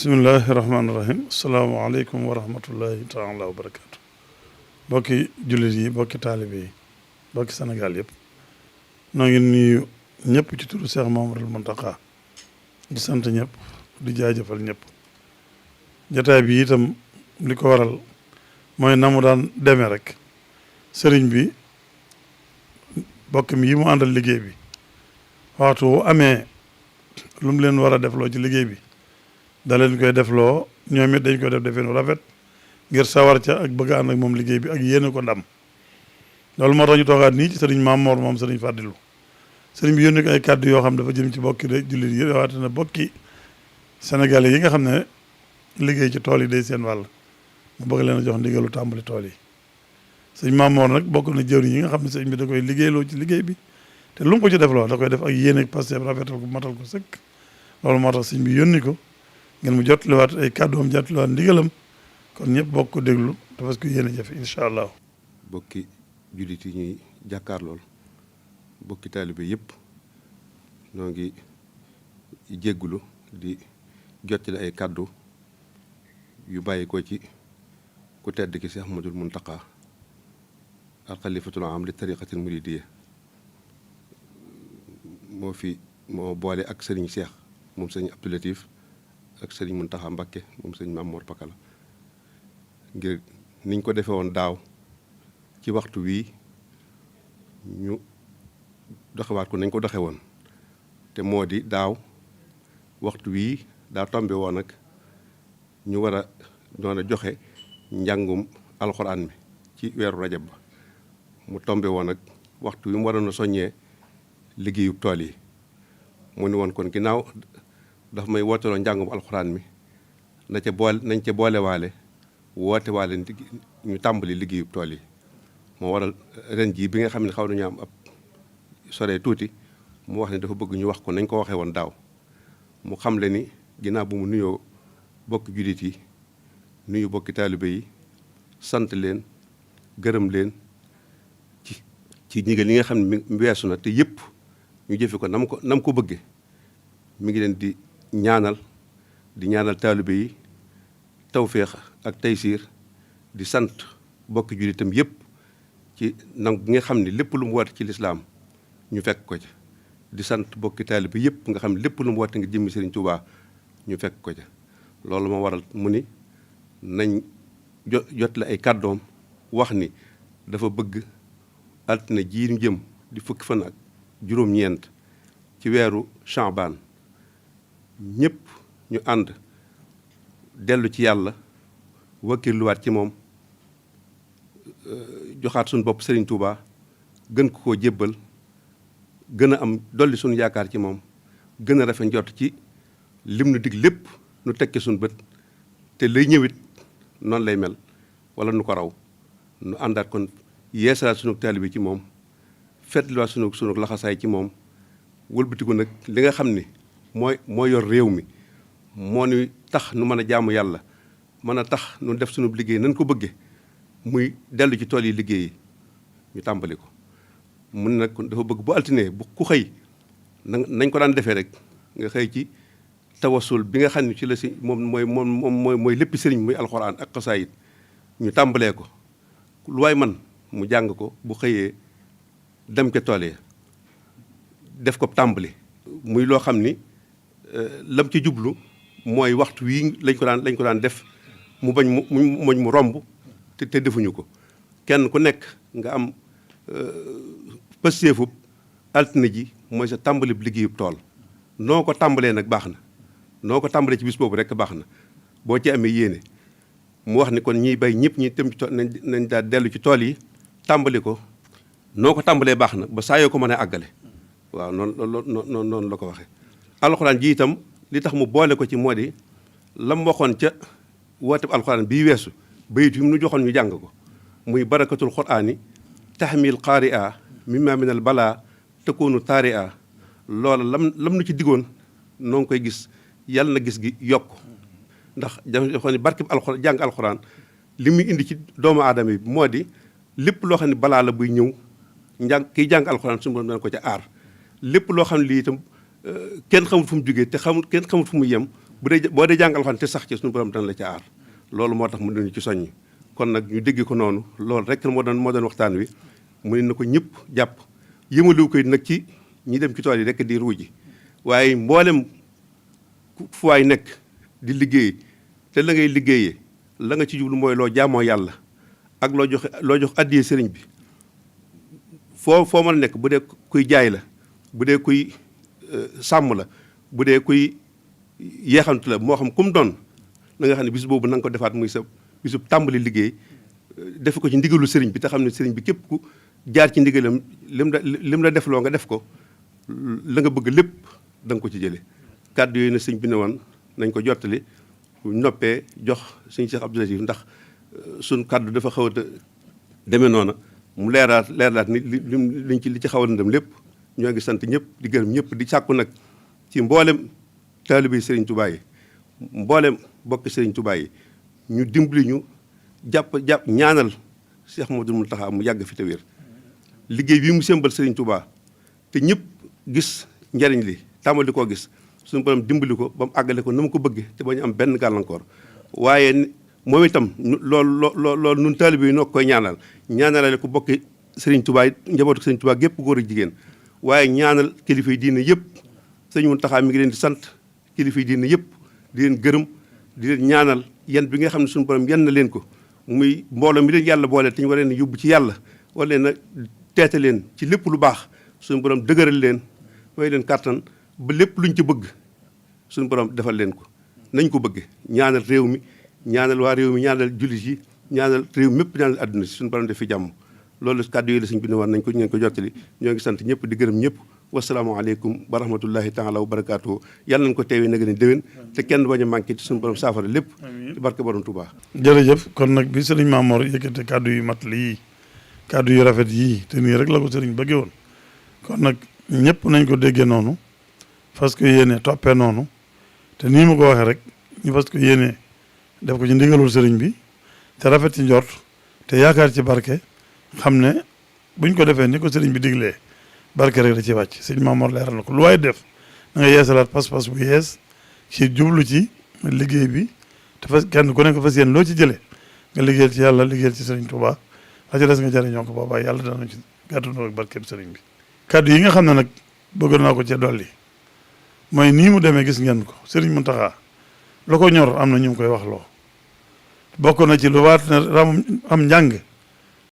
bismillahi rahmaani rahim asalaamaaleykum wa rahmatullahi taala wa barakaatu. Bokki jullit yi bokki taalibe yi bokki Sénégal yëpp noo ngi nuyu ñëpp ci turu Cheikh Mouhamadoul Mountakha di sant ñëpp di jaajëfal ñëpp. jataay bi itam li ko waral mooy na mu daan demee rek sëriñ bi bokk mi yi mu àndal liggéey bi waxtu wu amee lu mu leen war a defloo ci liggéey bi da leen koy defloo ñoom it dañ koy def defeen rafet ngir sawar ca ak bëgg ànd ak moom liggéey bi ak yéene ko ndam. loolu moo tax ñu toogaat nii ci sëriñ Maam Mor moom sëriñ Fàddilu sëriñ bi yónni ko ay kàddu yoo xam dafa jëm ci bokki jullit yi rawatina bokki sénégalais yi nga xam ne liggéey ci tool yi day seen wàll mu bëgg leen a jox ndigalu tàmbali tool yi. sëñ Maam Mor nag bokk na jëwriñ yi nga xam ne sëñ bi da koy liggéeyloo ci liggéey bi te lu mu ko ci defloo da koy def ak yéene ak pasteef rafetal ko matal ko sëkk. loolu moo tax sëñ bi yónni ko ngeen mu jotliwaat ay kàddoom jotliwaat ndigalam kon ñëpp bokk ko déglu te parce que yéene jafe incha allah. bokki jullit yi ñuy jàkkaar lool bokki taalibe yëpp noo ngi jéggulu di jottali ay kàddu yu bàyyi ko ci ku tedd ki Cheikh Ahmadul Mountakha al xalifatul am li tariqatil muridiyya moo boole ak sëriñ Cheikh moom sëriñ Abdou Latif ak sëriñ Mountakha Mbacké moom sëriñ Maam Mor Pakala ngir niñ ko defee woon daaw ci waxtu wii ñu doxewaat ko nañ ko doxe woon te moo di daaw waxtu wii daa tombe woon nag ñu war a doon a joxe njàngum alxuraan mi ci weeru rajab ba mu tombe woon nag waxtu wi mu waroon a soññee liggéeyub tool yi mu ni woon kon ginnaaw daf may wooteloo njàngum alxuraan mi nañ ca boolewaale woote waale ñu tàmbali liggéeyub tool yi moo waral ren jii bi nga xam ne xaw nañu am ab sore tuuti mu wax ne dafa bëgg ñu wax ko nañ ko waxee woon daaw mu xamle ni ginnaaw bu mu nuyoo bokki jullit yi nuyu bokki taalibe yi sant leen gërëm leen ci ndigal li nga xam ne mi weesu na te yëpp ñu jëfe ko nam ko bëgge mi ngi leen di ñaanal taalibe yi tawféex ak taysiir di sant bokki jullitam yëpp ci nangu gi nga xam ne lépp lu mu woote ci lislaam ñu fekk ko ca di sant bokki taalibe yëpp nga xam ne lépp lu mu woote nga jëmmi Sëriñ Tuubaa ñu fekk ko ca loolu moo waral mu ni nañ jot la ay kàddoom wax ni dafa bëgg altine ji ñu jëm di fukki fan ak juróom-ñeent ci weeru Sha'ban ñëpp ñu ànd dellu ci yàlla wakkirluwaat ci moom joxaat suñu bopp Serigne Touba gën ko koo jébbal gën a am dolli suñu yaakaar ci moom gën a rafet njort ci lim nu dig lépp nu tekke suñu bët te lay ñëwit noonu lay mel wala nu ko raw nu àndaat kon yeesalaat sunu taalibe ci moom fetliwaat sunu laxasaay ci moom wëlbatiku nag li nga xam ni moo yor réew mi moo ni tax nu mën a jaamu yàlla mën a tax nu def sunu liggéey nañ ko bëgge muy dellu ci tool yi liggéey yi ñu tàmbali ko mun nag dafa bëgg bu altine bu ku xëy nañ ko daan defee rek nga xëy ci tawasul bi nga xam ne ci la si mooy léppi sëriñ muy alxuraan ak xasaayit ñu tàmbalee ko lu waay man mu jàng ko bu xëyee dem ca tool yi def ko tàmbali muy loo xam ni lam ci jublu mooy waxtu wii lañ ko daan def mu bañ mu romb te defuñu ko kenn ku nekk nga am pësteefub altine ji mooy sa tàmbali liggéeyub tool noo ko tàmbalee nag baax na noo ko tàmbalee ci bis boobu rek baax na boo ci amee yéene mu wax ni kon ñiy bay ñëpp ñi dem ci tool nañ daal dellu ci tool yi tàmbali ko noo ko tàmbalee baax na ba saa yoo ko mën a àggale waaw noonu la ko waxee. alxuraan ji itam li tax mu boole ko ci moo di lam waxoon ca wooteb alxuraan bii weesu bayit yi mu nu joxoon ñu jàng ko muy barakatul quraani tahmil qaari a mimma minal balaa takunu taari a loola lam nu ci diggoon noo ngi koy gis yàlla na gis gi yokk ndax dafa xam ne barkeb alxuraan jàng alxuraan li muy indi ci doomu aadama yi moo di lépp loo xam ne balaa la buy ñëw kiy jàng alxuraan suñu borom dana ko ca aar lépp loo xam ne lii itam kenn xamul fu mu jógee te kenn xamul fu mu yem boo dee jàng alxuraan te sax ci suñu borom dana la ca aar loolu moo tax mu doon ci soññ kon nag ñu dégg ko noonu loolu rek moo doon waxtaan wi mu ne na ko ñëpp jàpp yëmaliwu koy nag ci ñi dem ci tool yi rek di ruuji waaye mboolem fu waay nekk di liggéey te la ngay liggéeyee la nga ci jublu mooy loo jaamoo yàlla ak loo jox addiyee sëriñ bi foo mën a nekk bu dee kuy jaay la bu dee kuy sàmm la bu dee kuy yeexantu la moo xam kum doon na nga xam ne bis boobu na nga ko defaat muy sa bisu tàmbali liggéey def ko ci ndigalu sëriñ bi te xam ne sëriñ bi képp ku jaar ci ndigalam lim la defloo nga def ko la nga bëgg lépp da nga ko ci jële kàddu yooyu na sëñ bi ne woon nañ ko jottali noppee jox sëñ Cheikh Abdou Latif ndax suñ kàddu dafa xaw a demee noona mu leeraat ni li ci xaw a dem lépp ñoo ngi sant ñëpp di gërëm ñëpp di sàkku nag ci mboolem taalibe Serigne Touba yi mboolem bokki Serigne Touba yi ñu dimbali ñu jàpp ñaanal Cheikh Mouhamadoul Mountakha mu yàgg fi te wér liggéey bii mu sembal Serigne Touba te ñëpp gis njariñ li tàmbali koo gis suñu borom dimbali ko ba mu àggale ko na mu ko bëgge te ba ñu am benn gàllankoor waaye moom itam loolu nun taalibe yi noo koy ñaanalale ko bokki Serigne Touba yi njabootu Serigne Touba gépp góor ak jigéen waaye ñaanal kilifa yi diine yëpp sëñ Mountakha mi ngi leen di sant kilifa yi diine yëpp di leen gërëm di leen ñaanal yan bi nga xam ne suñu borom yan na leen ko muy mbooloo mi leen yàlla boole te ñu war leen yóbbu ci yàlla war leen a teete leen ci lépp lu baax suñu borom dëgëral leen may leen kàttan ba lépp luñ ci bëgg suñu borom defal leen ko nañ ko bëgg ñaanal réew mi ñaanal waa réew mi ñaanal jullit yi ñaanal réew mépp ñaanal àdduna si suñu borom def fi jàmm loolu kàddu yooyu la suñ bi ne war nañ ko ngeen ko jottali ñoo ngi sant ñëpp di gërëm ñëpp wasalaamaaleykum wa rahmatullahi taala wa barakaatu yàlla nañ ko teewee nag ni déwén te kenn bañ a manqué ci suñu borom saafara lépp ci barke borom Touba. jërëjëf kon nag bi sëriñ Mamor yëkkate kàddu yu mat lii kàddu yu rafet yii te nii rek la ko sëriñ bëggee woon kon nag ñëpp nañ ko déggee noonu fas ko yéene toppee noonu te nii mu ko waxee rek ñu fas ko yéene def ko ci ndigalul sëriñ bi te rafet ci njort te yaakaar ci barke xam ne buñ ko defee ni ko sëriñ bi diglee barke rek da ci wàcc sëriñ Mamor leeral na ko lu waaye def da nga yeesalaat pas-pas bu yees ci jublu ci liggéey bi te fas kenn ku nekk fas yéen loo ci jëlee nga liggéeyal ci yàlla liggéeyal ci sëriñ Touba la ci des nga jëriñoo ko boobaa yàlla dana ci gàttandoo ak barkeem sëriñ bi kaddu yi nga xam ne nag bëgg naa ko cee dolli mooy nii mu demee gis ngeen ko sëriñ Mountakha lu ko ñor am na ñu ngi koy wax loo bokk na ci lu waat ne am njàng